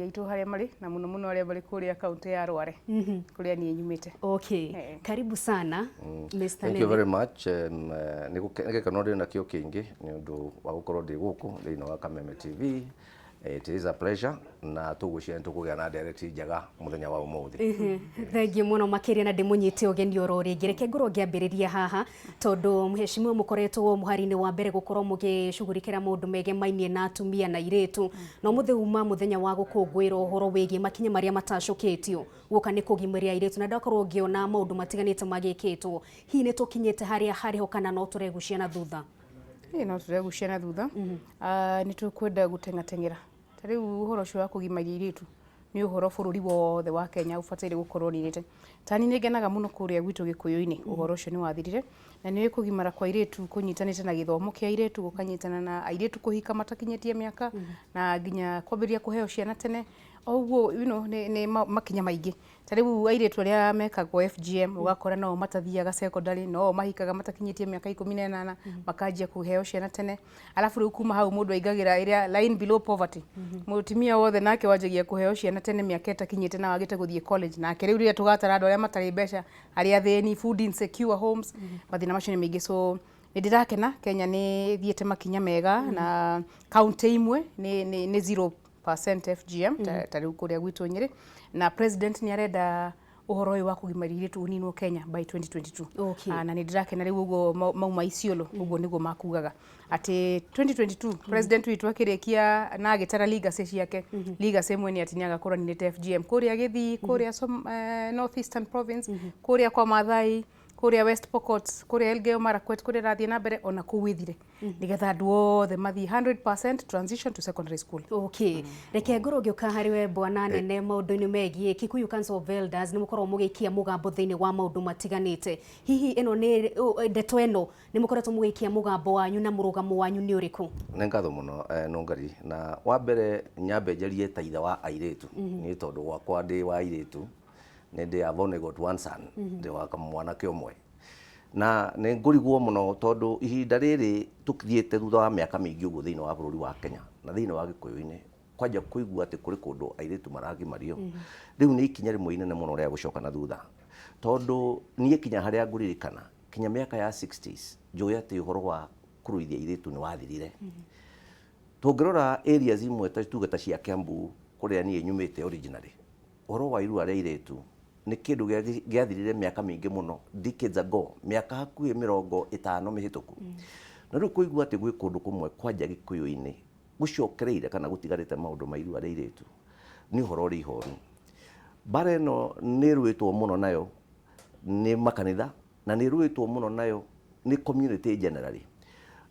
Aitũ harĩa marĩ, na mũno mũno arĩa marĩ kũrĩa kaũntĩ ya Rware, kũrĩa niĩ nyumĩte. Okay. Karibu sana, Mr. Thank you Nene. very much. Nĩ gĩkeno ndĩ nakĩo kĩingĩ nĩ ũndũ wa gũkorwo ndĩ gũkũ thĩinĩ wa Kameme TV. It is a pleasure, na tũgwĩciria nĩ tũkũgĩa na ndereti njega mũthenya wa ũmũthĩ. Thengiũ mũno makĩria, na ndĩmũnyite ũgeni oro rĩngĩ. Reke ngorwo ngĩambĩrĩria haha, tondũ mheshimiwa, mũkoretwo mũhari-inĩ wa mbere gũkorwo mũgĩcugurikĩra maũndũ megemainie na atumia na airĩtu, na ũmũthĩ uma mũthenya wa gũkũngũĩra ũhoro wĩgiĩ makinya marĩa matacũkĩtio guoka nĩ kũgimaria airĩtu, na ndakorwo ngĩona maũndũ matiganĩte magĩkĩtwo. Hihi nĩ tũkinyĩte harĩa harĩho kana no tũregucia na thutha? Ĩĩ, no tũregucia na thutha. Ah, nĩ tũkwenda gũteng'ateng'era. Ta rĩu ũhoro ũcio wa kũgimaria airĩtu nĩ ũhoro bũrũri wothe wa Kenya ũbataire gũkorwo ũninĩte. Tani nĩ ngenaga mũno kũrĩa gwitũ Gĩkũyũ-inĩ ũhoro ũcio nĩ wathirire, na nĩ kũgimara kwa airĩtu kũnyitanĩte na gĩthomo kĩa airĩtu, gũkanyitana na airĩtu kũhika matakinyĩtie mĩaka, na nginya kwambĩrĩria kũheo ciana tene. O ũguo nĩ makinya maingĩ. Ta rĩu airĩtu arĩa mekagwo FGM, ũgakora no matathiaga secondary, no mahikaga matakinyĩtie mĩaka 18, makanjia kũheo ciana tene. Alafu rĩu kuma hau mũndũ aingagĩra ĩrĩa line below poverty. Mũtumia wothe nake wanjagia kũheo ciana tene mĩaka ĩtakinyĩte na wagĩte gũthiĩ college, nake rĩu rĩrĩa tũgatara andũ arĩa matarĩ mbeca, arĩa athĩni, food insecure homes, mathĩna macio nĩ maingĩ. So nĩ ndĩrakena Kenya nĩ ĩthiĩte makinya mega, na kaunti imwe nĩ 0% FGM, ta rĩu kũrĩa gwitũ Nyĩrĩ, na president nĩ arenda ũhoro ũyũ wa kũgimaria airĩtu ũninwo Kenya by 2022. Ah, na nĩ ndĩrakena rĩu ũguo mauma Isiolo, ũguo nĩguo makugaga atĩ 2022 president witũ akĩrĩkia na agĩtara legacy ciake, legacy ĩmwe nĩ atĩ nĩ agakorwo aninĩte FGM kũrĩa Gĩthii, kũrĩa North Eastern Province, kũrĩa kwa Maathai, kũrĩa West Pokot, kũrĩa Elgeyo Marakwet, kũrĩa ĩrathiĩ na mbere, ona kũu ĩthire, nĩgetha andũ othe mathiĩ 100% transition to secondary school. Okay. Reke ngorwo ngĩũka harĩ we, bwana Nene, maũndũ-inĩ megiĩ Kikuyu Council of Elders. Nĩ mũkoragwo mũgĩikia mũgambo thĩinĩ wa maũndũ matiganĩte. Hihi ĩno nĩ ndeto ĩno, nĩ mũkoretwo mũgĩikia mũgambo wanyu, na mũrũgamo wanyu nĩ ũrĩkũ? Nĩ ngatho mũno, Nũngari. Na wa mbere nyambe njarie ta ithe wa airĩtu, niĩ tondũ gwakwa ndĩ wa airĩtu, nĩ ndĩ, I've only got one son, ndĩ wa mwanake ũmwe, na nĩ ngũrigwo mũno tondũ ihinda rĩrĩ tũthiĩte thutha wa mĩaka mĩingĩ ũguo thĩinĩ wa bũrũri wa Kenya na thĩinĩ wa Gĩkũyũ-inĩ, kwanja kũigua atĩ kũrĩ kũndũ airĩtu maragimario rĩu nĩ ikinya rĩmwe inene mũno rĩa gũcoka na thutha, tondũ niĩ kinya harĩa ngũririkana, kinya mĩaka ya 60s, njũĩ atĩ ũhoro wa kũruithia airĩtu nĩ wathirire. Tũngĩrora areas imwe, ta tuge ta cia Kiambu kũrĩa niĩ nyumĩte originally, ũhoro wa irua rĩa airĩtu nĩ kĩndũ gĩathirire mĩaka mĩingĩ mũno, decades ago, mĩaka hakuhĩ 50 mĩhĩtũku. Na rĩu kũigua atĩ gwĩ kũndũ kũmwe kwanja Gĩkũyũ-inĩ gũcokereire kana gũtigarĩte maũndũ ma irua rĩa airĩtu nĩ ũhoro ũrĩ ihoru. Mbara ĩno nĩ ĩrũĩtwo mũno nayo nĩ makanitha, na nĩ ĩrũĩtwo mũno nayo nĩ community generally,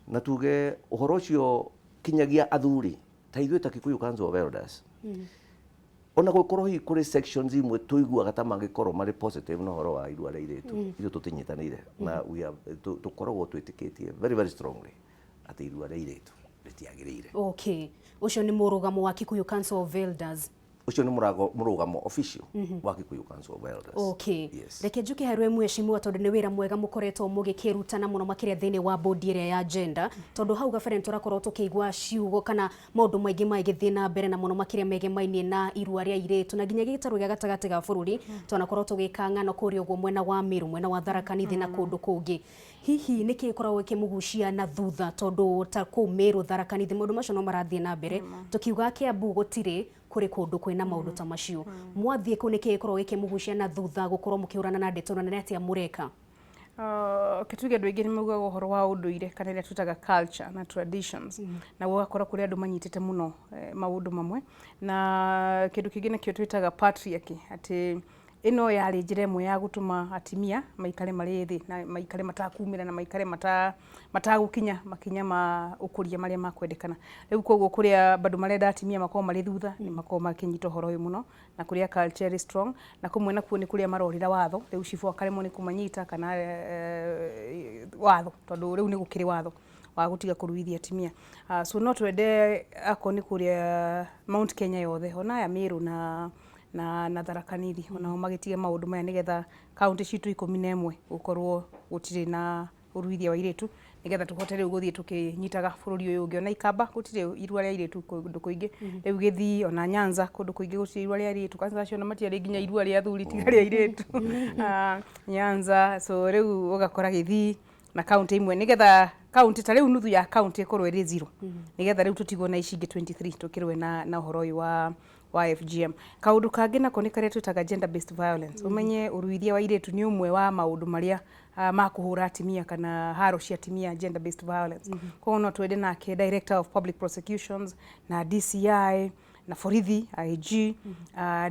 na tuge ũhoro ũcio kinyagia athuri ta ithuĩ ta Kikuyu Council of Elders, ona gũkorwo hihi kũrĩ sections imwe tũiguaga ta mangĩkorwo marĩ positive na ũhoro wa irua rĩa airĩtu, ithuĩ tũtinyitanĩire na we are, tũkoragwo twĩtĩkĩtie very very strongly atĩ irua rĩa airĩtu rĩtiagĩrĩire. Okay, ũcio nĩ mũrũgamo wa Kikuyu Council of Elders. Ũcio nĩ mũrũgamo official wa Kikuyu Council of Elders. Okay. Yes. Reke njuke harĩ we, mheshimiwa, tondũ nĩ wĩra mwega mũkoretwo mũgĩkĩrutana mũno makĩria thĩinĩ wa bodi ĩrĩa ya gender, tondũ hau gabere nĩ tũrakorwo tũkĩigua ciugo kana maũndũ maingĩ magĩthiĩ na mbere, na mũno makĩria megemainie na irua rĩa airĩtu, na nginya gĩtarũ gĩa gatagatĩ ga bũrũri twanakorwo tũgĩka ng'ano kũrĩa ũguo mwena wa Meru, mwena wa Tharaka Nithi na kũndũ kũngĩ. Hihi nĩ kĩĩ gĩkoragwo gĩkĩmũgucia na thutha, tondũ ta kũu Meru, Tharaka Nithi, maũndũ macio no marathiĩ na mbere, tũkiuga Kiambu gũtirĩ, kũrĩ kũndũ kwĩna maũndũ ta macio? Mwathiĩ kũu, nĩ kĩĩ gĩkoragwo gĩkĩmũgucia na thutha gũkorwo mũkĩhũrana na ndeto, na nĩ atĩa mũreka? Kĩtuge andũ aingĩ nĩ maugaga ũhoro wa ũndũire, kana ĩrĩa twĩtaga culture na traditions, na gũgakorwo kũrĩ andũ manyitĩte mũno maũndũ mamwe, na kĩndũ kĩngĩ nakĩo twĩtaga patriarchy, atĩ ĩno yarĩ njĩra ĩmwe ya gũtũma atimia maikare marĩ thĩ na maikare matakumĩra na maikare matagũkinya makinya ma ũkũria marĩa makwendekana. Rĩu koguo kũrĩa bado marenda atimia makorwo marĩ thutha, nĩ makorwo makĩnyita ũhoro ũyũ mũno, na kũrĩa culture ĩrĩ strong, na kũmwe nakuo nĩ kũrĩa marorĩra watho. Rĩu cibũ akaremwo nĩ kũmanyita kana watho, tondũ rĩu nĩ gũkĩrĩ watho wa gũtiga kũruithia atimia. So no twende akorwo nĩ kũrĩa Mount Kenya yothe, ona aya Meru na Tharaka Nithi, onao magĩtige maũndũ maya, nĩgetha kaunti citũ 11 gũkorwo gũtirĩ na ũruithia wa airĩtu. Nĩgetha tũhote rĩu gũthiĩ tũkĩnyitaga bũrũri ũyũ ũngĩ. Ona Ikamba gũtirĩ irua rĩa airĩtu kũndũ kũingĩ. Rĩu Gĩthii ona Nyanza kũndũ kũingĩ gũtirĩ irua rĩa airĩtu. Kwanza acio ona matiarĩ nginya irua rĩa athuri tiga rĩa airĩtu. Nyanza, so rĩu ũgakora Gĩthii na kaunti imwe, nĩgetha kaunti ta rĩu nuthu ya kaunti ĩkorwo ĩrĩ zero, nĩgetha rĩu tũtigwo na ici ingĩ 23 tũkĩrũe na ũhoro ũyũ wa FGM. Kaũndũ kangĩ nako nĩ karĩa twĩtaga gender based violence. Ũmenye ũruithia wa airĩtu nĩ ũmwe wa maũndũ marĩa ma kũhũra atimia kana haro cia atimia, gender based violence. Koguo no twende nake Director of Public Prosecutions na DCI na borithi IG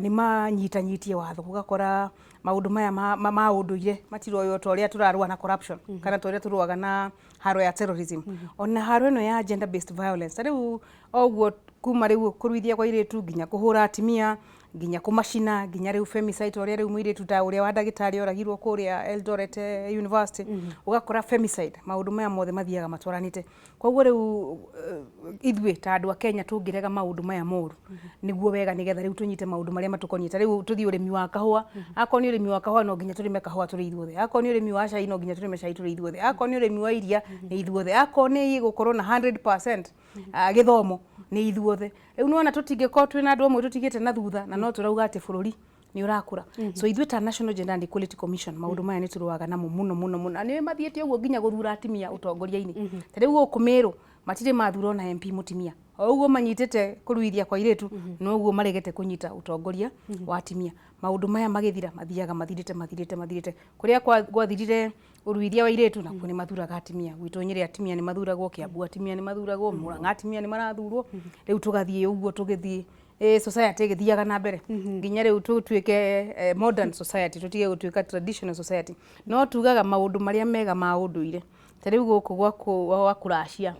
nĩ manyitanyitie watho, ũgakora maũndũ maya ma ũndũire matiroywo ta ũrĩa tũrarũa na corruption kana ta ũrĩa tũrũaga na haro ya terrorism. Ona haro ĩno ya gender based violence, ta rĩu o ũguo kuma rĩu kũruithia kwa airĩtu nginya kũhũra atimia, nginya kũmacina, nginya rĩu femicide, ta ũrĩa rĩu mũirĩtu ta ũrĩa wa ndagĩtarĩ oragirwo kũrĩa Eldoret University, ũgakora femicide, maũndũ maya mothe mathiaga matwaranĩte. Koguo rĩu ithuĩ ta andũ a Kenya tũngĩrega maũndũ maya moru nĩguo wega, nĩgetha rĩu tũnyite maũndũ marĩa matũkoniĩ. Ta rĩu tũthiĩ ũrĩmi wa kahũa, akorwo nĩ ũrĩmi wa kahũa no nginya tũrĩme kahũa tũrĩ ithuothe, akorwo nĩ ũrĩmi wa cai no nginya tũrĩme cai tũrĩ ithuothe, akorwo nĩ ũrĩmi wa iria nĩ ithuothe, akorwo nĩ gũkorwo na 100% gĩthomo nĩ ithuothe. Rĩu nĩwona tũtingĩkorwo twĩna andũ amwe tũtigĩte na thutha na no tũrauga atĩ bũrũri nĩ ũrakũra. So ithuĩ ta National Gender and Equality Commission, maũndũ maya nĩ tũrũaga namo mũno mũno mũno, na nĩ mathiĩte ũguo nginya gũthura atimia ũtongoria-inĩ. Ta rĩu gũkũ Meru matirĩ mathura ona MP mũtimia. O ũguo manyitĩte kũruithia kwa airĩtu, noguo maregete kũnyita ũtongoria wa atimia. Maũndũ maya magĩthira mathiaga mathirĩte, mathirĩte, mathirĩte. Kũrĩa gwathirire ũruithia wa airĩtu nakuo nĩ mathuraga atimia. Gwitũ Nyĩrĩ atimia nĩ mathuragwo, Kiambu atimia nĩ mathuragwo, Murang'a atimia nĩ marathurwo. Rĩu tũgathiĩ ũguo tũgĩthiĩ society ĩgĩthiaga na mbere nginya rĩu tũtuĩke modern society, tũtige gũtuĩka traditional society. No tugaga maũndũ marĩa mega ma ũndũire, ta rĩu gũkũ gwa kũracia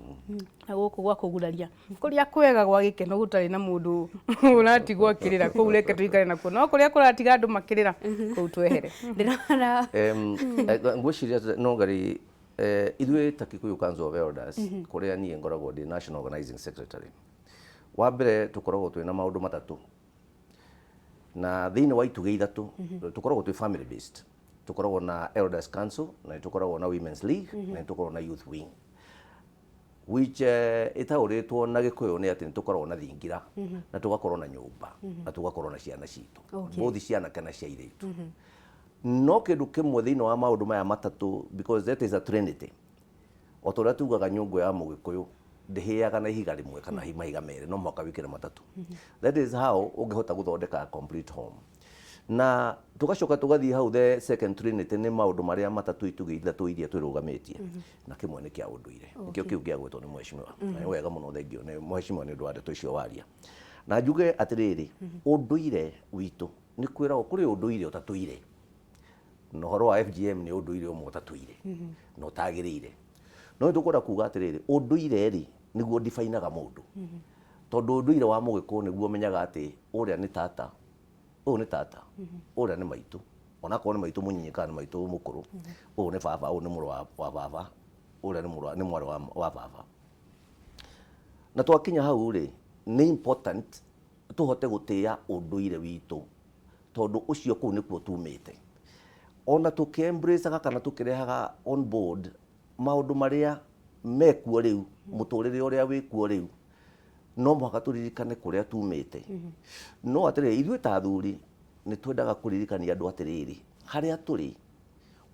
na gũkũ gwa kũguraria, kũrĩa kwega gwa gĩkeno gũtarĩ na mũndũ ũratigwo akĩrĩra, kũu reke tũikare nakuo, no kũrĩa kũratiga andũ makĩrĩra, kũu twehere. Ndĩrona. Ngwĩciria no ngari ithuĩ ta Kikuyu Council of Elders, kũrĩa niĩ ngoragwo ndĩ national organizing secretary, wa mbere tũkoragwo twĩna maũndũ matatũ na thĩinĩ wa itugĩ ithatũ. Tũkoragwo twĩ family based, tũkoragwo na Elders Council, na nĩ tũkoragwo na Women's League, na nĩ tũkoragwo na Youth Wing, which ĩtaũrĩtwo na Gĩkũyũ nĩ atĩ nĩ tũkoragwo na thingira, na tũgakorwo na nyũmba, na tũgakorwo na ciana citũ, both cianake na cia airĩtu. No kĩndũ kĩmwe thĩinĩ wa maũndũ maya matatũ, because that is a trinity, o ta ũrĩa tugaga nyũngũ ya Mũgĩkũyũ ndĩhĩaga na ihiga rĩmwe kana mahiga merĩ, no mũhaka wĩkĩre matatũ. That is how ũngĩhota gũthondeka a complete home. Na tũgacoka tũgathiĩ hau, the second trinity nĩ maũndũ marĩa matatũ, itugĩ ithatũ iria twĩrũgamĩtie, na kĩmwe nĩ kĩa ũndũire, nĩkĩo kĩu gĩagwetwo nĩ mheshimiwa. Na nĩ wega mũno, thengio nĩ mheshimiwa nĩ ũndũ wa ndeto icio waria. Na njuge atĩrĩrĩ, ũndũire witũ nĩ kwĩragwo kũrĩ ũndũire ũtatũire, na ũhoro wa FGM nĩ ũndũire ũmwe ũtatũire na ũtagĩrĩire. No nĩ tũkwenda kuga atĩrĩrĩ, ũndũire rĩ nĩguo definaga mũndũ, tondũ ũndũire wa Mũgĩkũyũ nĩguo ũmenyaga atĩ ũrĩa nĩ tata, ũyũ nĩ tata, ũrĩa nĩ maitũ, onakorwo nĩ maitũ mũnyinyi kana nĩ maitũ mũkũrũ, ũyũ nĩ baba, ũyũ nĩ mũrũ wa baba, ũrĩa nĩ mũrũ nĩ mwarĩ wa baba. Na twakinya hau rĩ, nĩ important tũhote gũtĩa ũndũire witũ, tondũ ũcio kũu nĩkuo tumĩte. Ona tũkĩ-embraceaga kana tũkĩrehaga on board maũndũ marĩa mekuo rĩu, mũtũrĩre ũrĩa wĩkuo rĩu, no mũhaka tũririkane kũrĩa tumĩte. No atĩrĩrĩ, ithuĩ ta athuri nĩ twendaga kũririkania andũ atĩrĩrĩ, harĩa tũrĩ,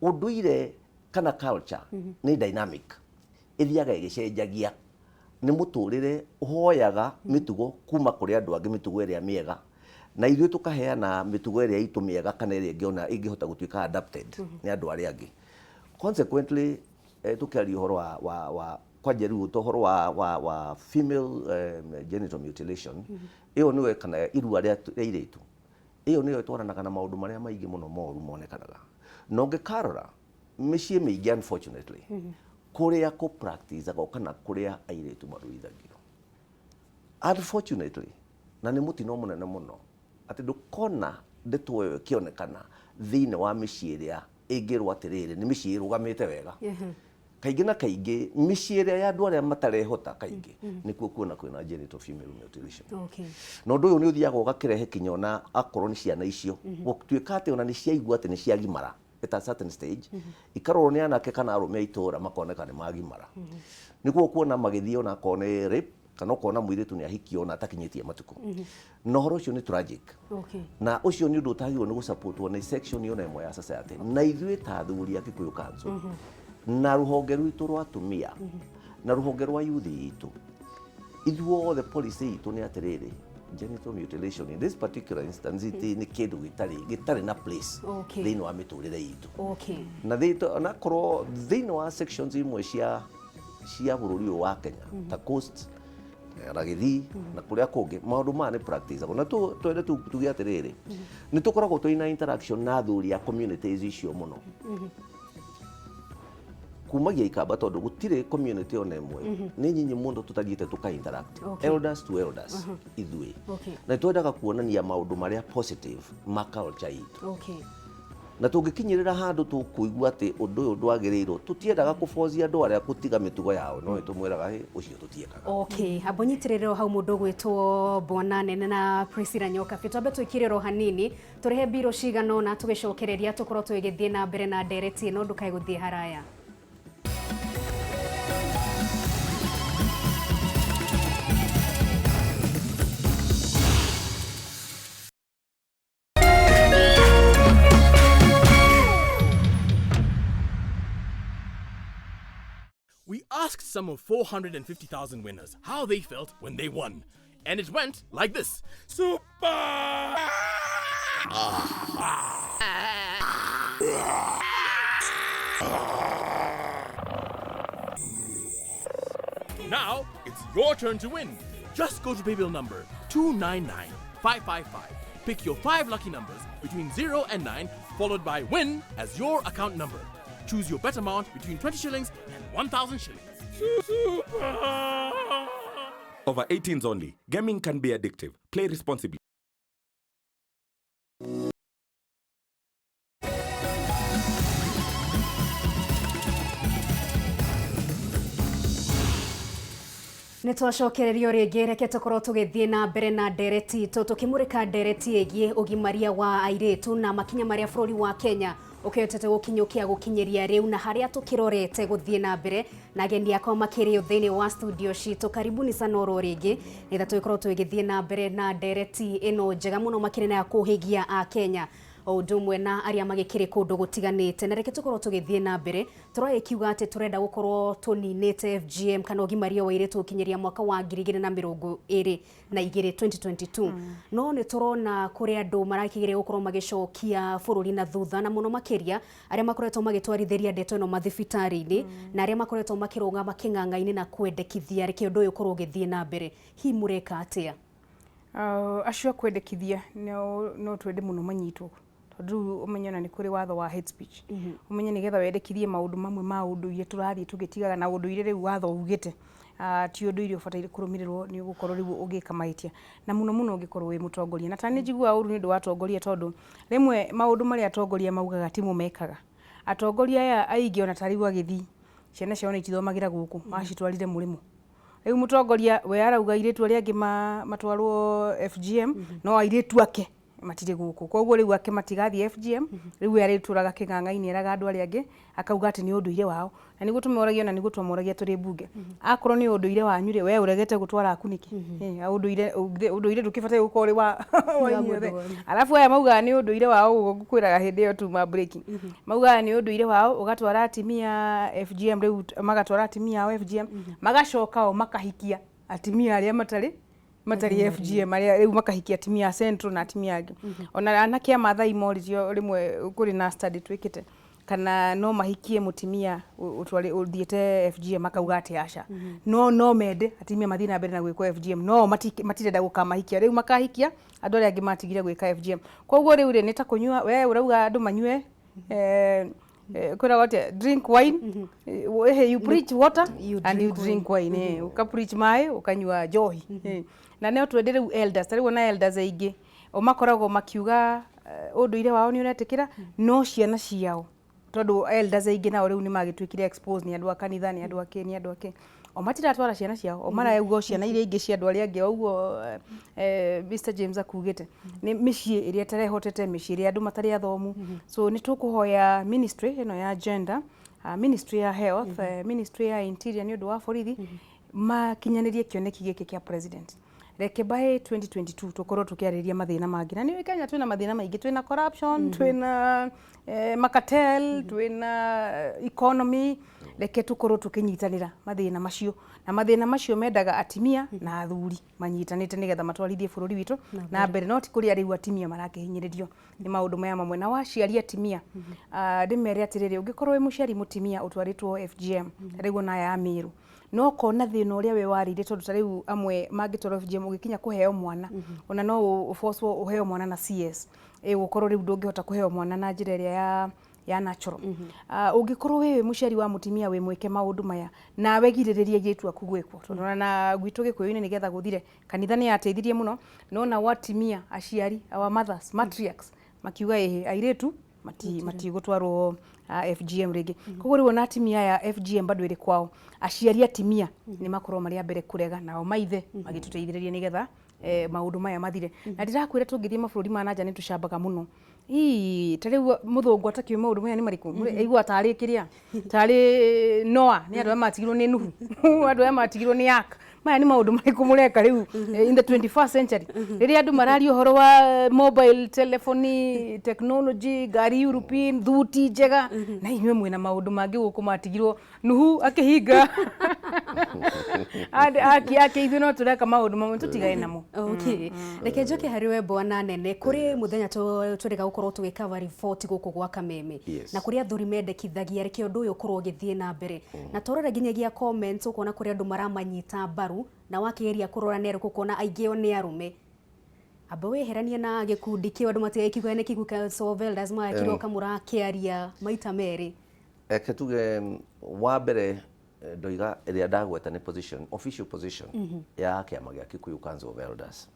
ũndũire kana culture nĩ dynamic, ĩthiaga ĩgĩcenjagia. Nĩ mũtũrĩre ũhoyaga mĩtugo kuma kũrĩ andũ angĩ, mĩtugo ĩrĩa mĩega, na ithuĩ tũkaheana mĩtugo ĩrĩa itũ mĩega kana ĩrĩa ĩngĩona ĩngĩhota gũtuĩka adapted nĩ andũ arĩa angĩ. Consequently, tũkĩaria ũhoro wa kwanja rĩu ta ũhoro wa female genital mutilation, ĩyo nĩyo kana irua rĩa airĩtu, ĩyo nĩyo ĩtwaranaga na maũndũ marĩa maingĩ mũno moru monekanaga. Na ũngĩkarora mĩciĩ mĩingĩ, unfortunately, kũrĩa kũ practiceagwo kana kũrĩa airĩtu maruithagio, unfortunately, na nĩ mũtino mũnene mũno atĩ ndũkona ndeto ĩyo ĩkĩonekana thĩinĩ wa mĩciĩ ĩrĩa ĩngĩrwo atĩrĩrĩ nĩ mĩciĩ ĩrũgamĩte wega. Kaingĩ na kaingĩ mĩciĩ ĩrĩa ya andũ arĩa matarehota, kaingĩ nĩkuo kuona kwĩna genital female mutilation. Na ũndũ ũyũ nĩ ũthiaga ũgakĩrehe kinya ona akorwo nĩ ciana icio, gũtuĩka atĩ ona nĩ ciaigua atĩ nĩ ciagimara. At a certain stage ikarorwo nĩ anake kana arũme a itũra, makoneka nĩ magimara, nĩguo kuona magĩthiĩ ona akorwo nĩ rape, kana ũkona mũirĩtu nĩ ahikio ona atakinyĩtie matukũ, na ũhoro ũcio nĩ tragic. Na ũcio nĩ ũndũ ũtagĩrĩirwo nĩ gũsupportwo nĩ section ona ĩmwe ya society. Na ithuĩ ta athuri a Kikuyu Council na rũhonge rwitũ rwa atumia na rũhonge rwa youth itũ, ithuothe policy itũ nĩ atĩrĩrĩ, genital mutilation in this particular instance nĩ kĩndũ gĩtarĩ na place thĩinĩ wa mĩtũrĩre itũ. Na onakorwo thĩinĩ wa sections imwe cia bũrũri ũyũ wa Kenya ta Coast na Gĩthii na kũrĩa kũngĩ, maũndũ maya nĩ practice. Na twende tuge atĩrĩrĩ, nĩ tũkoragwo tũrĩ na interaction na athuri a communities icio mũno kumagia Ikamba, tondũ gũtirĩ community ona ĩmwe nĩ nyinyi mũno tũtathiĩte tũka interact elders to elders ithuĩ. Na nĩ twendaga kuonania maũndũ marĩa positive ma culture itũ. Na tũngĩkinyĩrĩra handũ tũkũigua atĩ ũndũ ũyũ ndwagĩrĩirwo, tũtiendaga kũbocia andũ arĩa gũtiga mĩtugo yao, no nĩtũmwĩraga, "Hĩ, ũcio tũtiĩkaga." Okay, amba ũnyitĩrĩre o hau mũndũ ũgwĩtwo Bwana Nene na Priscilla Nyokabi. Twambe twĩkĩrĩre o hanini, tũrĩhe mbirũ cigana ũna, tũgĩcokereria tũkorwo tũgĩthiĩ na mbere na ndereti ĩno. Ndũkae gũthiĩ haraya. We asked some of 450,000 winners how they felt when they won. And it went like this: Super! Now it's your turn to win. Just go to paybill number 299555. Pick your five lucky numbers between 0 and 9, followed by win as your account number. Choose your bet amount between 20 shillings and 1,000 shillings. Super! Over 18s only. Gaming can be addictive. Play responsibly. Nĩ twacokererio rĩngĩ. Reke tũkorwo tũgĩthiĩ na mbere na ndereti itũ, tũkĩmũrĩka ndereti ĩgiĩ ũgimaria wa airĩtu na makinya marĩa bũrũri wa Kenya ũkĩhotete gũkinyũkia gũkinyĩria rĩu na harĩa tũkĩrorete gũthiĩ na mbere, na ageni akwa makĩrĩ thĩinĩ wa studio citũ. Karibuni sana oro rĩngĩ, nĩgetha tũgĩkorwo tũgĩthiĩ na mbere na ndereti ĩno njega mũno makĩria na ya kũhĩgia a Kenya o ũndũ ũmwe na arĩa magĩkĩrĩ kũndũ gũtiganĩte. Na reke tũkorwo tũgĩthiĩ na mbere, tũragĩkiuga atĩ tũrenda gũkorwo tũninĩte FGM kana ũgimaria wa airĩtu gũkinyĩria mwaka wa 2022, 2022. No nĩ tũrona kũrĩ andũ marakĩgeria gũkorwo magĩcokia bũrũri na thutha, na mũno makĩria arĩa makoretwo magĩtwarithĩria ndeto ĩno mathibitarĩ-inĩ na arĩa makoretwo makĩrũgama kĩng'ang'a-inĩ na kwendekithia reke ũndũ ũyũ ũkorwo ũgĩthiĩ na mbere. Hihi mũreka atĩa? Acio a kwendekithia no twende mũno manyitwo, tondũ rĩu ũmenye ona nĩ kũrĩ watho wa hate speech. Ũmenye nĩgetha wendekithie maũndũ mamwe ma ũndũire tũrathiĩ tũgĩtigaga na ũndũire rĩu watho ugĩte ti ũndũire ũbataire kũrũmĩrĩrwo, nĩ ũgũkorwo rĩu ũgĩka mahĩtia, na mũno mũno ũngĩkorwo wĩ mũtongoria. Na ta nĩ njiguaga ũru nĩ ũndũ wa atongoria, tondũ rĩmwe maũndũ marĩa atongoria maugaga timo mekaga. Atongoria aya aingĩ, ona ta rĩu agĩthiĩ, ciana ciao nĩ itithomagĩra gũkũ, macitwarire mũrĩmo. Rĩu mũtongoria we arauga airĩtu arĩa angĩ matwarwo FGM, no airĩtu ake matirĩ gũkũ. Koguo rĩu ake matigathiĩ FGM. Rĩu we arĩtũraga kĩng'ang'a-inĩ eraga andũ arĩa angĩ, akauga atĩ nĩ ũndũire wao. Na nĩguo tũmoragia, na nĩguo twamoragia tũrĩ mbunge, akorwo nĩ ũndũire wanyu rĩ, we ũregete gũtwara aku nĩkĩ? Ũndũire ndũkĩbataire gũkorwo ũrĩ wa inyuothe. Arabu aya maugaga nĩ ũndũire wao, ũguo ngũkwĩraga hĩndĩ ĩyo tuma break, maugaga nĩ ũndũire wao ũgatwara atimia FGM. Rĩu magatwara atimia ao FGM, magacoka o makahikia atimia arĩa matarĩ FGM, arĩa rĩu makahikia atimia a Central na atimia angĩ. Ona anake a Mathai moririo rĩmwe, kũrĩ na study twĩkĩte, kana no mahikie mũtimia ũthiĩte FGM, makauga atĩ aca, no mende atimia mathiĩ na mbere na gwĩkwo FGM, no matirenda gũkamahikia. Rĩu makahikia andũ arĩa angĩ matigire gwĩka FGM. Koguo rĩu rĩ, nĩ ta kũnyua, we ũrauga andũ manyue, kwĩragwo atĩa, drink wine, you preach water You and you drink drink wine, ũka preach maĩ, ũkanyua njohi. Na no twende rĩu elders, ta rĩu ona elders aingĩ o makoragwo makiuga ũndũire wao nĩ ũretĩkĩra, no ciana ciao, tondũ elders aingĩ nao rĩu nĩ magĩtuĩkire exposed nĩ andũ a kanitha, nĩ andũ akĩ, nĩ andũ akĩ. O matiratwara ciana ciao, o marauga o ciana iria ingĩ cia andũ arĩa angĩ, o ũguo Mr James akugĩte, nĩ mĩciĩ ĩrĩa ĩtarehotete, mĩciĩ ĩrĩa andũ matarĩ athomu. So nĩ tũkũhoya ministry ĩno ya gender, ministry ya health, ministry ya interior nĩ ũndũ wa borithi, makinyanĩrie kĩoneki gĩkĩ kĩa president. Reke by 2022 tũkorwo tũkĩarĩrĩria mathĩna mangĩ. Na nĩ Kenya twĩna mathĩna maingĩ, twĩna corruption, twĩna macartel, twĩna economy. Reke tũkorwo tũkĩnyitanĩra mathĩna macio, na mathĩna macio mendaga atimia na athuri manyitanĩte nĩgetha matwarithie bũrũri witũ na mbere, no ti kũrĩa rĩu atimia marakĩhinyĩrĩrio nĩ maũndũ maya mamwe. Na waciari atimia, ndĩmere atĩrĩrĩ, ũngĩkorwo wĩ mũciari mũtimia ũtwarĩtwo FGM, rĩu ona aya a Meru, no kona thĩna ũrĩa we warĩire, tondũ ta rĩu amwe mangĩtwarwo FGM, ũgĩkinya kũheo mwana, ona no ũbocwo ũheo mwana na CS, ĩgũkorwo rĩu ndũngĩhota kũheo mwana na njĩra ĩrĩa ya natural. Ũngĩkorwo wĩ mũciari wa mũtimia wĩ mwĩke maũndũ maya, nawe girĩrĩria airĩtu aku gwĩkwo, tondũ ona na gwitũ Gĩkũyũ-inĩ nĩgetha gũthire, kanitha nĩ yateithirie mũno, no nao atimia, aciari, our mothers, matriarchs, makiuga ĩhĩ, airĩtu matigũtwarwo FGM rĩngĩ. Koguo rĩu ona atimia aya FGM bado ĩrĩ kwao, aciari atimia nĩ makorwo marĩ a mbere kũrega, nao maithe magĩtũteithĩrĩria nĩgetha maũndũ maya mathire. Na ndĩrakwĩra, tũngĩthiĩ mabũrũri ma nanja nĩ tũcambaga mũno. Ii, ta rĩu mũthũngũ atakĩũĩ maũndũ maya nĩ marĩkũ, aigua tarĩ kĩrĩa tarĩ Noa, nĩ andũ aya matigirwo nĩ Nuhu, andũ aya matigirwo nĩ Ark. Maya nĩ maũndũ marĩkũ mũreka rĩu in the 21st century, rĩrĩa andũ mararia ũhoro wa mobile telephony technology, ngari European, thuti njega, na inyuĩ mwĩna maũndũ mangĩ gũkũ matigirwo Nuhu akĩhinga ake? Ithuĩ no tũreka maũndũ mamwe, tũtigane namo. Okay. Reke njoke harĩ we bwana nene. Kũrĩ mũthenya tũrĩga gũkorwo tũgĩkava riboti gũkũ gwa Kameme, na kũrĩ athuri mendekithagia reke ũndũ ũyũ ũkorwo ũgĩthiĩ na mbere, na twarora nginyagia comments ũkona kũrĩ andũ maramanyita mbaru, na wakĩgeria kũrora nĩ arĩkũ ũkona aingĩ o nĩ arũme. Amba wĩheranie na gĩkundi kĩu, andũ matigagĩkiuga nĩ kĩguo Council of Elders magakĩroka mũrakĩaria maita merĩ. Eke tuge wa mbere, ndoiga ĩrĩa ndagweta nĩ position, official position ya kĩama gĩa Kikuyu Council of Elders.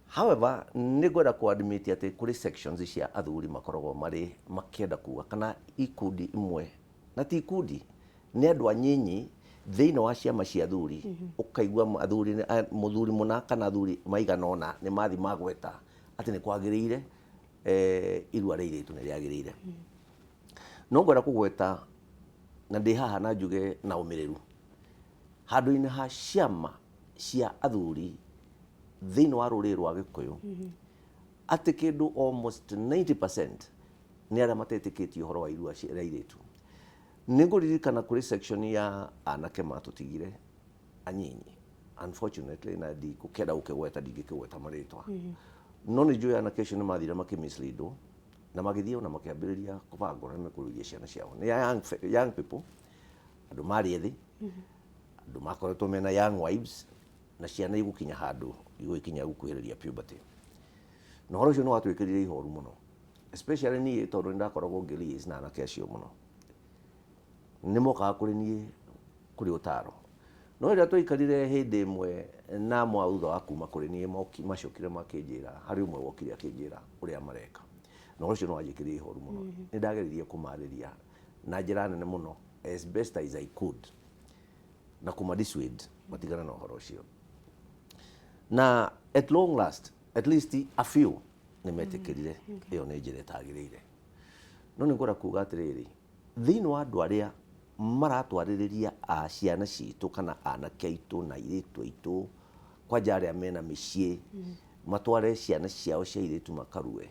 However, nĩ ngwenda ku admit atĩ kũrĩ sections cia athuri makoragwo marĩ makĩenda kuga, kana ikundi imwe, na ti ikundi, nĩ andũ anyinyi thĩinĩ wa ciama cia athuri, ũkaigua athuri mũthuri mũna kana athuri maigana ũna nĩ mathi magweta atĩ nĩ kwagĩrĩire, irua rĩa airĩtu nĩ rĩagĩrĩire. No ngwenda kũgweta na ndĩ haha na njuge na ũmĩrĩru handũ-inĩ ha ciama cia athuri thĩinĩ wa rũrĩrĩ rwa Gĩkũyũ atĩ kĩndũ almost 90% nĩ arĩa matetĩkĩtie ũhoro wa irua rĩa airĩtu. Nĩ ngũririkana kũrĩ section ya anake matũtigire anyinyi, unfortunately, na ndikũkĩenda gũkĩgweta, ndingĩkĩgweta marĩtwa, no nĩ njũĩ anake acio nĩ mathire makĩmisleadwo na magĩthiĩ ona makĩambĩrĩria kũbanga ũrĩa mekũruithia ciana ciao. Nĩ young people, andũ marĩ ethĩ, andũ makoretwo mena young wives na ciana igũkinya handũ igũgĩkinya gũkuhĩrĩria puberty, na ũhoro ũcio nĩ watwĩkĩrire ihoru mũno, especially niĩ, tondũ nĩ ndakoragwo ngĩ na anake acio mũno, nĩ mokaga kũrĩ niĩ kũrĩ ũtaro. No rĩrĩa twaikarire hĩndĩ ĩmwe na mwa thutha wa kuma kũrĩ niĩ, macokire makĩnjĩra, harĩ ũmwe wokire akĩnjĩra ũrĩa mareka, na ũhoro ũcio nĩ wanjĩkĩrire ihoru mũno. Nĩ ndageririe kũmarĩria na njĩra nene mũno as best as I could na kũma dissuade matigane na ũhoro ũcio, na at long last, at least a few nĩ metĩkĩrire ĩyo nĩ njĩra ĩtagĩrĩire. No nĩ ngwenda kuga atĩrĩrĩ, thĩinĩ wa andũ arĩa maratwarĩrĩria a ciana citũ kana anake aitũ na airĩtu aitũ, kwanja arĩa mena mĩciĩ, matware ciana ciao cia airĩtu makarue,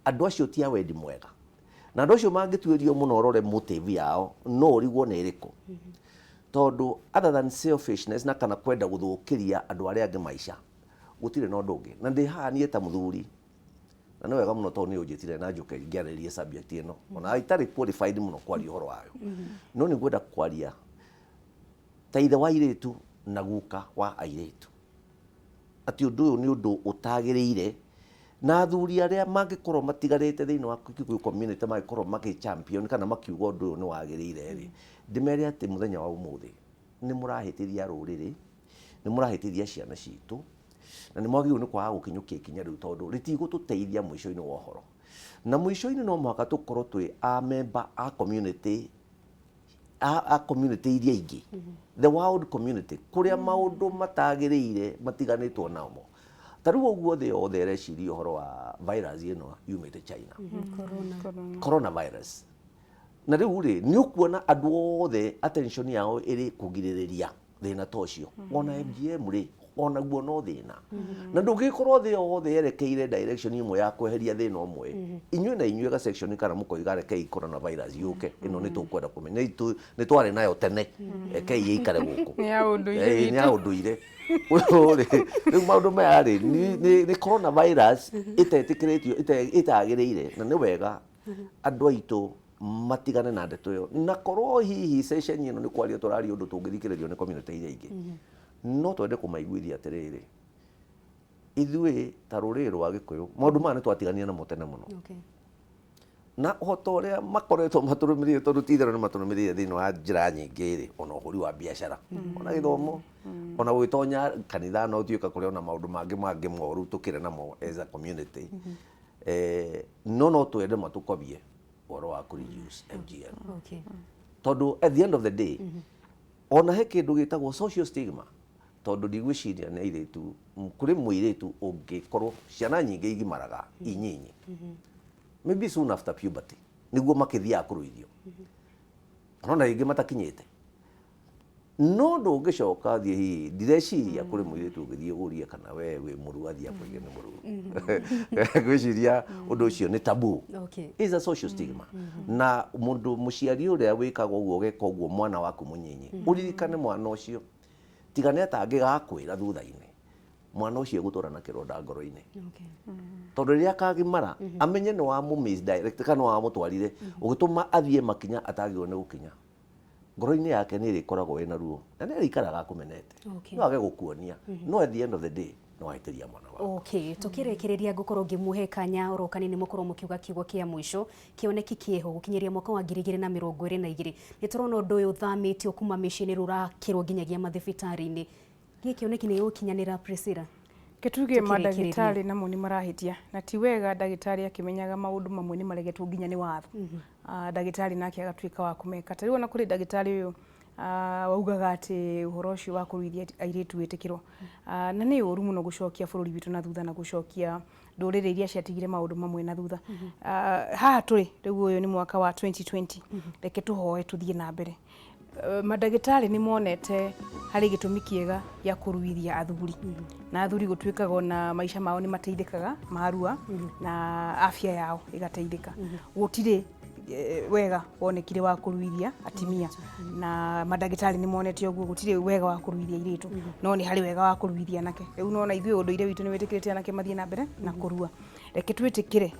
andũ acio ti a wendi mwega, na andũ acio mangĩtuĩrio mũno ũrore motive yao no ũrigwo nĩ ĩrĩkũ, tondũ other than selfishness na kana kwenda gũthũkĩria andũ arĩa angĩ maica, gũtirĩ na ũndũ ũngĩ. Na ndĩ haha niĩ ta mũthuri, na nĩ wega mũno tondũ nĩ ũnjĩtire na njũke ngĩarĩrĩrie subject ĩno, ona itarĩ qualified mũno kwaria ũhoro wayo, no nĩ ngwenda kwaria ta ithe wa airĩtu na guka wa airĩtu atĩ ũndũ ũyũ nĩ ũndũ ũtagĩrĩire, na athuri arĩa mangĩkorwo matigarĩte thĩinĩ wa Kikuyu community mangĩkorwo makĩ champion kana makiuga ũndũ ũyũ nĩ wagĩrĩire rĩ, ndĩmere atĩ mũthenya wa ũmũthĩ nĩ mũrahĩtĩria rũrĩrĩ, nĩ mũrahĩtĩria ciana citũ, na nĩ mwagĩrĩirwo nĩ kwaga gũkinyũkia ikinya rĩu, tondũ rĩtigũtũteithia mũico-inĩ wa ũhoro. Na mũico-inĩ no mũhaka tũkorwo twĩ a member a community. a community iria ingĩ, the world community, kũrĩa maũndũ matagĩrĩire matiganĩtwo namo. Ta rĩu ũguo thĩ yothe ĩreciria ũhoro wa virus ĩno yumĩte China, Corona. Coronavirus. Na rĩu rĩ, nĩ ũkuona andũ othe attention yao ĩrĩ kũgirĩrĩria thĩna ta ũcio. Ona FGM rĩ, onaguo no thĩna, na ndũngĩkorwo thĩ yothe yerekeire direction ĩmwe ya kweheria thĩna ũmwe, inyuĩ na inyuĩ ga section kana mũkoiga rekei coronavirus yũke ĩno, nĩ tũkwenda kũmenya nĩ twarĩ nayo tene, rekei ĩikare gũkũ. Nĩ ya ũndũire Ĩĩ, nĩ witũ. Ya ũndũire. Ũyũ rĩ, rĩu maũndũ maya rĩ, nĩ coronavirus ĩtetĩkĩrĩtio, ĩtagĩrĩire, na nĩ wega andũ aitũ matigane na ndeto ĩyo. Na korwo hihi session ĩno nĩ kwaria tũraria ũndũ tũngĩthikĩrĩrio nĩ community iria ingĩ, no twende kũmaiguithia atĩrĩrĩ, ithuĩ ta rũrĩrĩ rwa Gĩkũyũ maũndũ maya nĩ twatiganire namo tene mũno. Na ũhoto ũrĩa makoretwo matũrũmĩrĩire, tondũ ti itherũ nĩ matũrũmĩrĩire thĩinĩ wa njĩra nyingĩ rĩ, ona ũhũri wa biacara, ona gĩthomo, ona gũgĩtonya kanitha, no tuĩka kũrĩ ona maũndũ mangĩ moru tũkĩrĩ namo as a community. No twende matũkobie ũhoro wa kũ reduce FGM, tondũ at the end of the day ona he kĩndũ gĩtagwo social stigma, tondũ ndigwĩciria nĩ airĩtu kũrĩ mũirĩtu ũngĩkorwo ciana nyingĩ igimaraga inyinyi, maybe soon after puberty nĩguo makĩthiaga kũruithio, ona rĩngĩ matakinyĩte. No ndũngĩcoka thiĩ, hihi ndireciria kũrĩ mũirĩtu ũngĩthiĩ ũrie kana we wĩ mũru, athiĩ akwĩge nĩ mũru. Ngwĩciria ũndũ ũcio nĩ taboo. Is a social stigma. Na mũndũ mũciari ũrĩa wĩkaga ũguo, ũgeka ũguo mwana waku mũnyinyi, ũririkane mwana ũcio tiga nĩ atangĩgakwĩra thutha-inĩ, mwana ũcio egũtũra na kĩronda ngoro-inĩ, tondũ rĩrĩa akagimara amenye nĩ wa misdirect kana wamũtwarire ũgĩtũma athiĩ makinya atagĩrĩirwo nĩ gũkinya, ngoro-inĩ yake nĩ ĩrĩkoragwo ĩna ruo na nĩ arĩikaraga akũmenete. No age gũkuonia, no at the end of the day no ahĩtĩria mwana waku. Okay, tukĩrĩkĩrĩria ngũkorwo ngĩmuhe kanya oro kanini mũkorwo mũkiuga kiugo kĩa mũico, kĩoneki kĩho gũkinyĩria mwaka wa 2022. Nĩ tũrona ũndũ ũyũ ũthamĩtio kuma mĩciĩ-inĩ, rũrakĩrwo nginyagia mathibitarĩ-inĩ. Gĩkĩ kĩoneki nĩ gĩgũkinyanĩra, Priscilla? Kĩtuge Tũkĩrĩkĩrĩria. Mandagĩtarĩ namo nĩ marahĩtia, na ti wega ndagĩtarĩ akĩmenyaga maũndũ mamwe nĩ maregetwo nginya nĩ watho. Ndagĩtarĩ nake agatuĩka wa kũmeka. Ta rĩu ona kũrĩ ndagĩtarĩ ũyũ waugaga atĩ ũhoro ũcio wa kũruithia airĩtu wĩtĩkĩrwo. Na nĩ ũru mũno gũcokia bũrũri witũ na thutha na gũcokia ndũrĩrĩ iria ciatigire maũndũ mamwe na thutha. Haha tũrĩ rĩu, ũyũ nĩ mwaka wa 2020, reke tũhoe tũthiĩ na mbere. Mandagĩtarĩ nĩ monete harĩ gĩtũmi kĩega gĩa kũruithia athuri, na athuri gũtuĩkaga ona maica mao nĩ mateithĩkaga marua na afya yao ĩgateithĩka. Gũtirĩ wega wonekire wa kũruithia atimia, na mandagĩtarĩ nĩ monete ũguo gũtirĩ wega wa kũruithia airĩtu, no nĩ harĩ wega wa kũruithia anake. Rĩu nona ithuĩ ũndũire witũ nĩ wĩtĩkĩrĩte anake mathiĩ na mbere na kũrua. Reke twĩtĩkĩre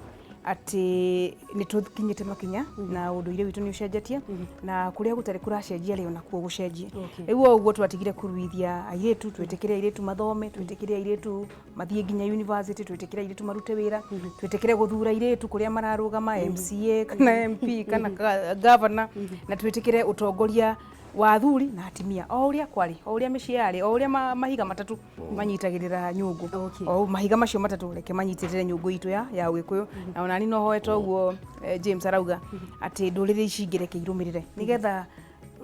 atĩ nĩ tũkinyĩte makinya na ũndũire witũ nĩ ũcenjetie, na kũrĩa gũtarĩ kũracenjia rĩ, onakuo gũcenjie. Rĩu o ũguo twatigire kũruithia airĩtu, twĩtĩkĩre airĩtu mathome, twĩtĩkĩre airĩtu mathiĩ nginya university, twĩtĩkĩre airĩtu marute wĩra, twĩtĩkĩre gũthura airĩtu kũrĩa mararũgama MCA kana MP kana governor, na twĩtĩkĩre ũtongoria wa athuri na atimia o ũrĩa kwarĩ, o ũrĩa mĩciĩ yarĩ, o ũrĩa mahiga matatũ manyitagĩrĩra nyũngũ. O mahiga macio matatũ, reke manyitĩrĩre nyũngũ itũ ya ũgĩkũyũ. Na onani no hoe toguo James arauga atĩ ndũrĩrĩ ici ingĩ reke irũmĩrĩre, nĩgetha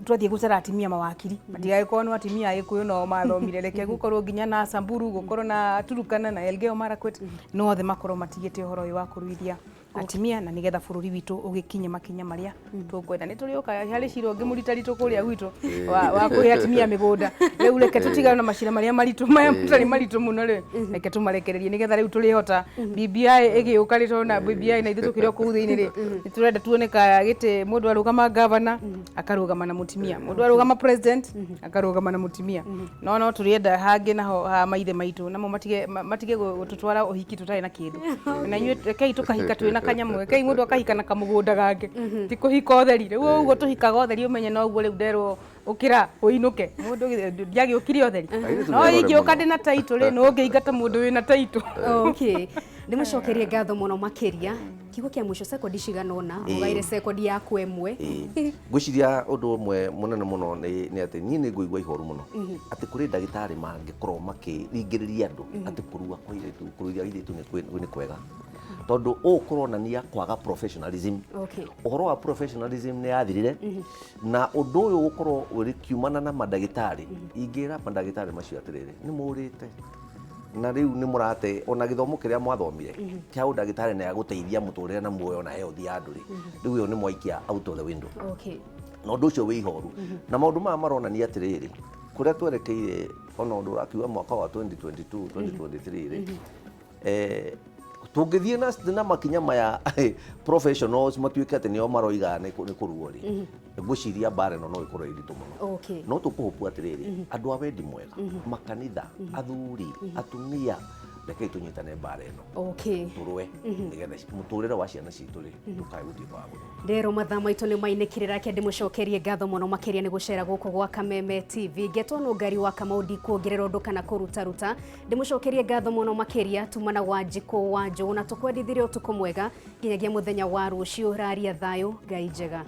twathiĩ gũtara atimia mawakiri matigagĩkorwo no atimia a Gĩkũyũ no mathomire. Reke gũkorwo nginya na Samburu, gũkorwo na Turukana na Elgeyo Marakwet, no othe makorwo matigĩte ũhoro ũyũ wa kũruithia atimia, na nĩgetha bũrũri witũ ũgĩkinye makinya marĩa tũkwenda. Nĩ tũrĩũka harĩ cira ũngĩ mũritaritũ kũrĩa gwitũ wa kũhe atimia mĩgũnda. Rĩu reke tũtigane na macira marĩa maritũ, maya matarĩ maritũ mũno rĩ, reke tũmarekererie, nĩgetha rĩu tũrĩhota BBI ĩgĩũka rĩ, tondũ na BBI na ithuĩ tũkĩrĩ o kũu thĩinĩ rĩ, nĩ tũrenda tuone ka gĩtĩ mũndũ arũgama gavana akarũgama na mũtimia, mũndũ arũgama president akarũgama na mũtimia. No tũrĩenda hangĩ naho ha maithe maitũ namo matige gũtũtwara ũhiki tũtarĩ na kĩndũ. Na inyuĩ rekei tũkahika twĩna kanyamũ, rekei mũndũ akahika na kamũgũnda gake, ti kũhika ũtheri. Rĩu ũguo tũhikaga ũtheri, ũmenye noguo rĩu nderwo ũkĩra ũinũke, mũndũ ndiagĩũkire ũtheri. Airĩtu No nĩ arore ingĩũka mũno. ndĩ na taitũ rĩ, no ũngĩingata mũndũ wĩna taitũ. Okay. Ndĩmũcokerie ngatho mũno makĩria. Kiugo kĩa mũico, sekondi cigana ũna, ũgaire sekondi yaku ĩmwe. Ĩĩ. Ngwĩciria ũndũ ũmwe mũnene mũno nĩ atĩ niĩ nĩ ngũigua ihoru mũno atĩ kũrĩ ndagĩtarĩ mangĩkorwo makĩringĩrĩria andũ atĩ kũrua kwa airĩtu, kũruithia airĩtu nĩ kwega, tondũ ũũ kũronania kwaga professionalism. Ũhoro wa professionalism nĩ yathirire, na ũndũ ũyũ gũkorwo ũrĩkiumana na mandagĩtarĩ, ingĩra mandagĩtarĩ macio atĩrĩrĩ, nĩ mũrĩte na rĩu nĩ mũrate ona gĩthomo kĩrĩa mwathomire kĩa ũndagĩtarĩ na ya gũteithia mũtũrĩre na muoyo na health ya andũ rĩ, rĩu ĩyo nĩ mwaikia out of the window. Na ũndũ ũcio wĩ ihoru, na maũndũ maya maronania atĩrĩrĩ, kũrĩa twerekeire, ona ũndũ ũrakiuga mwaka wa 2022 2023 rĩ, tũngĩthiĩ na makinya maya, professionals matuĩke atĩ nĩo maroiga nĩ kũruo rĩ, ngwĩciria mbara ĩno no ĩkorwo ĩ nditũ mũno. No tũkũhũpu atĩrĩrĩ, andũ a wendi mwega, makanitha, athuri, atumia, rekei tũnyitane mbara ĩno, tũrũe nĩgetha mũtũrĩre wa ciana citũ rĩ ndũkae gũtuĩka wa gũthũka. Rero mathaa maitũ nĩ mainĩkĩrĩra, reke ndĩmũcokerie ngatho mũno makĩria nĩ gũcera gũkũ gwa Kameme TV. Ngetwo Nũngari wa Kamau, ndikuongerera ũndũ kana kũrutaruta. Ndĩmũcokerie ngatho mũno makĩria tumana wa Njikũ wa Njũgũ, na tũkwendithirie ũtukũ mwega nginyagia mũthenya wa rũciũ. Raria thayũ, Ngai njega.